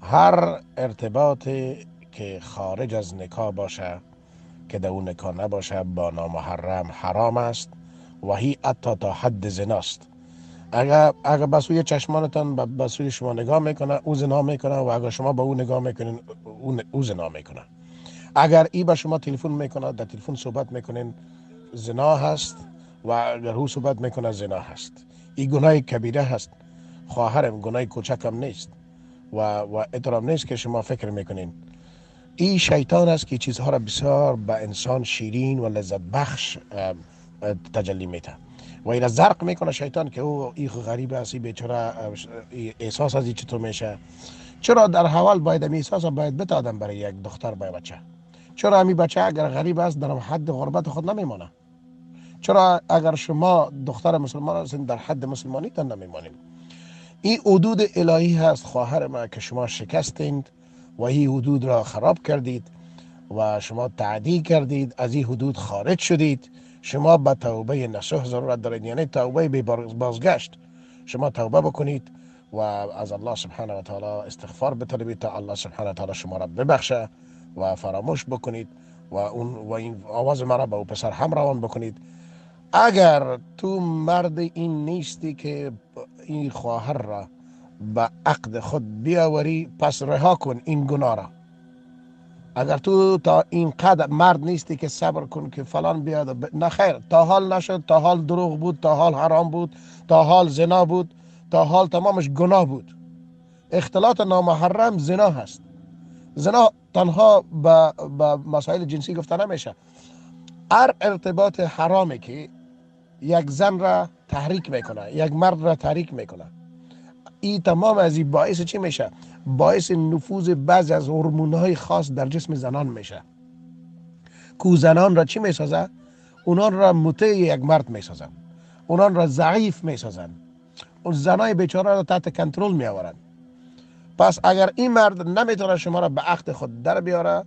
هر ارتباطی که خارج از نکاح باشه، که در اون نکاح نباشه، با نامحرم حرام است و هی حتی تا حد زناست. اگر به سوی چشمانتان به سوی شما نگاه میکنه، او زنا میکنه و اگر شما به او نگاه میکنین، او زنا میکنه. اگر ای به شما تلفن میکنه، در تلفن صحبت میکنین، زنا هست و اگر او صحبت میکنه، زنا هست. این گناه کبیره هست خواهرم، گناه کوچکم نیست و احترام نیست که شما فکر میکنین. این شیطان است که چیزها را بسیار به انسان شیرین و لذت بخش تجلی میده و این زرق میکنه شیطان که او ای غریب است، ای بیچاره، احساس از این چطور میشه. چرا در حوال باید امی احساس باید بتادم برای یک دختر با بچه؟ چرا امی بچه اگر غریب است در حد غربت خود نمیمانه؟ چرا اگر شما دختر مسلمان هستین در حد مسلمانی تان نمیمانین؟ این حدود الهی هست خواهر ما که شما شکستید و این حدود را خراب کردید و شما تعدی کردید، از این حدود خارج شدید. شما به توبه نصوح ضرورت دارید، یعنی توبه بی بازگشت. شما توبه بکنید و از الله سبحانه و تعالی استغفار بطلبید تا الله سبحانه و تعالی شما را ببخشه و فراموش بکنید و اون و این آواز مرا به او پسر هم روان بکنید. اگر تو مرد این نیستی که این خواهر را به عقد خود بیاوری، پس رها کن این گناه را. اگر تو تا این قدر مرد نیستی که صبر کن که فلان بیاد، نه خیر، تا حال نشد، تا حال دروغ بود، تا حال حرام بود، تا حال زنا بود، تا حال تمامش گناه بود. اختلاط نامحرم زنا هست. زنا تنها به مسائل جنسی گفته نمیشه. هر ارتباط حرامی که یک زن را تحریک میکنه، یک مرد را تحریک میکنه، این تمام از این باعث چی میشه؟ باعث نفوذ بعضی از هورمون‌های خاص در جسم زنان میشه کو زنان را چی میسازه؟ اونان را مطیع یک مرد میسازن، اونان را ضعیف میسازن، اون زنای بیچاره را تحت کنترل میآورن. پس اگر این مرد نمیتونه شما را به عقد خود در بیاره،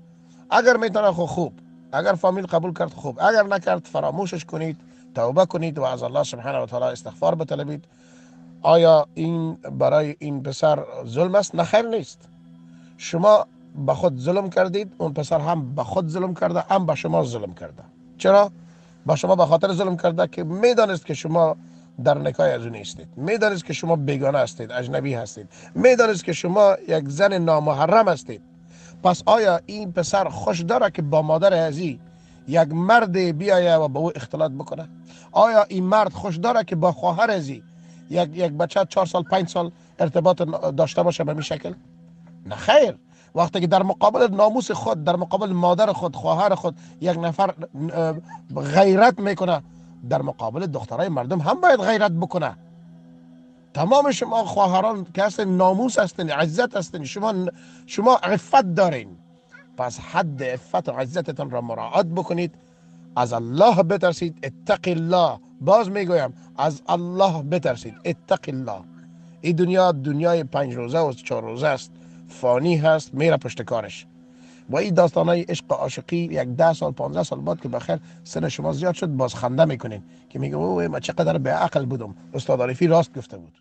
اگر میتونه خوب، اگر فامیل قبول کرد خوب، اگر نکرد فراموشش کنید، توبه کنید و از الله سبحانه و تعالی استغفار بطلبید. آیا این برای این پسر ظلم است؟ نه خیر نیست. شما به خود ظلم کردید، اون پسر هم به خود ظلم کرده، هم به شما ظلم کرده. چرا؟ با شما به خاطر ظلم کرده که میدانست که شما در نکاح از او نیستید، میدانست که شما بیگانه هستید، اجنبی هستید، میدانست که شما یک زن نامحرم هستید. پس آیا این پسر خوش داره که با مادر ازی یک مرد بیایه و با او اختلاط بکنه؟ آیا این مرد خوش داره که با خواهر ازی یک بچه 4 سال 5 سال ارتباط داشته باشه به می شکل؟ نه خیر. وقتی که در مقابل ناموس خود، در مقابل مادر خود، خواهر خود یک نفر غیرت میکنه، در مقابل دخترای مردم هم باید غیرت بکنه. تمام شما خواهران که هستین ناموس هستین، عزت هستین، شما عفت دارین. پس حد عفت و عزتتان را مراعات بکنید، از الله بترسید، اتق الله. باز میگویم از الله بترسید، اتق الله. این دنیا دنیای 5 روزه و 4 روزه است، فانی هست، میره پشت کارش. و این داستانای عشق و عاشقی یک 10 سال 15 سال بعد که بخیر سن شما زیاد شد، باز خنده میکنین که میگه اوه من چقدر به عقل بودم، استاد عارفی راست گفته بود.